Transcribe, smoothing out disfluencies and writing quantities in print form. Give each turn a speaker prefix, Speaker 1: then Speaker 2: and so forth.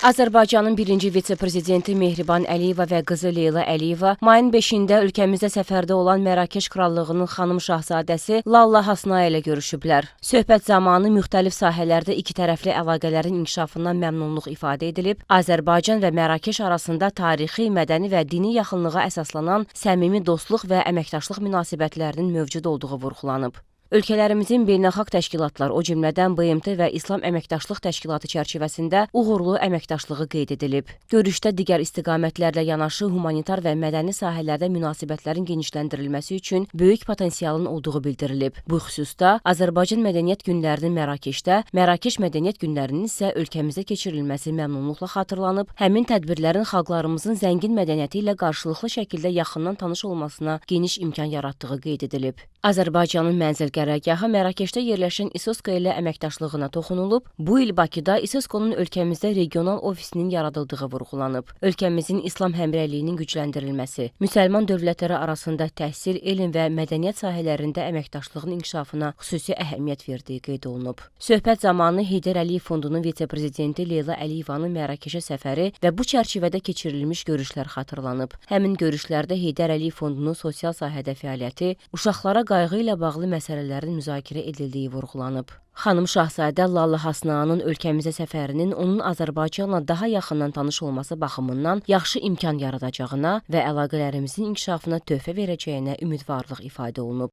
Speaker 1: Azərbaycanın birinci vitse-prezidenti Mehriban Əliyeva və qızı Leyla Əliyeva mayın 5-də ölkəmizdə səfərdə olan Mərakeş Krallığının xanım şahzadəsi Lalla Hasna ilə görüşüblər. Söhbət zamanı müxtəlif sahələrdə ikitərəfli əlaqələrin inkişafından məmnunluq ifadə edilib, Azərbaycan və Mərakeş arasında tarixi, mədəni və dini yaxınlığa əsaslanan səmimi dostluq və əməkdaşlıq münasibətlərinin mövcud olduğu vurğulanıb. Ölkələrimizin beynəlxalq təşkilatlar, o cümlədən BMT və İslam Əməkdaşlıq Təşkilatı çərçivəsində uğurlu əməkdaşlığı qeyd edilib. Görüşdə digər istiqamətlərlə yanaşı humanitar və mədəni sahələrdə münasibətlərin genişləndirilməsi üçün böyük potensialın olduğu bildirilib. Bu xüsusda Azərbaycan Mədəniyyət Günlərinin Mərakeşdə, Mərakeş Mədəniyyət Günlərinin isə ölkəmizdə keçirilməsi məmnunluqla xatırlanıb, həmin tədbirlərin xalqlarımızın zəngin mədəniyyəti ilə qarşılıqlı şəkildə yaxından tanış olmasına geniş imkan yaratdığı qeyd edilib. Azərbaycanın mənzil qərargahı Mərakeşdə yerləşən İSOSKO ilə əməkdaşlığına toxunulub, bu il Bakıda İSOSKO-nun ölkəmizdə regional ofisinin yaradıldığı vurğulanıb. Ölkəmizin İslam həmrəyliyinin gücləndirilməsi, müsəlman dövlətləri arasında təhsil, elm və mədəniyyət sahələrində əməkdaşlığın inkişafına xüsusi əhəmiyyət verdiyi qeyd olunub. Söhbət zamanı Heydər Əliyev Fondunun vitse-prezidenti Leyla Əliyevanın Mərakeşə səfəri və bu çərçivədə keçirilmiş görüşlər xatırlanıb. Həmin görüşlərdə Heydər Əliyev Fondunun sosial sahədə fəaliyyəti, uşaqlara qayğı ilə bağlı məsələlərin müzakirə edildiyi vurğulanıb. Xanım Şahzadə Lalla Hasnanın ölkəmizə səfərinin onun Azərbaycanla daha yaxından tanış olması baxımından yaxşı imkan yaradacağına və əlaqələrimizin inkişafına töhfə verəcəyinə ümidvarlıq ifadə olunub.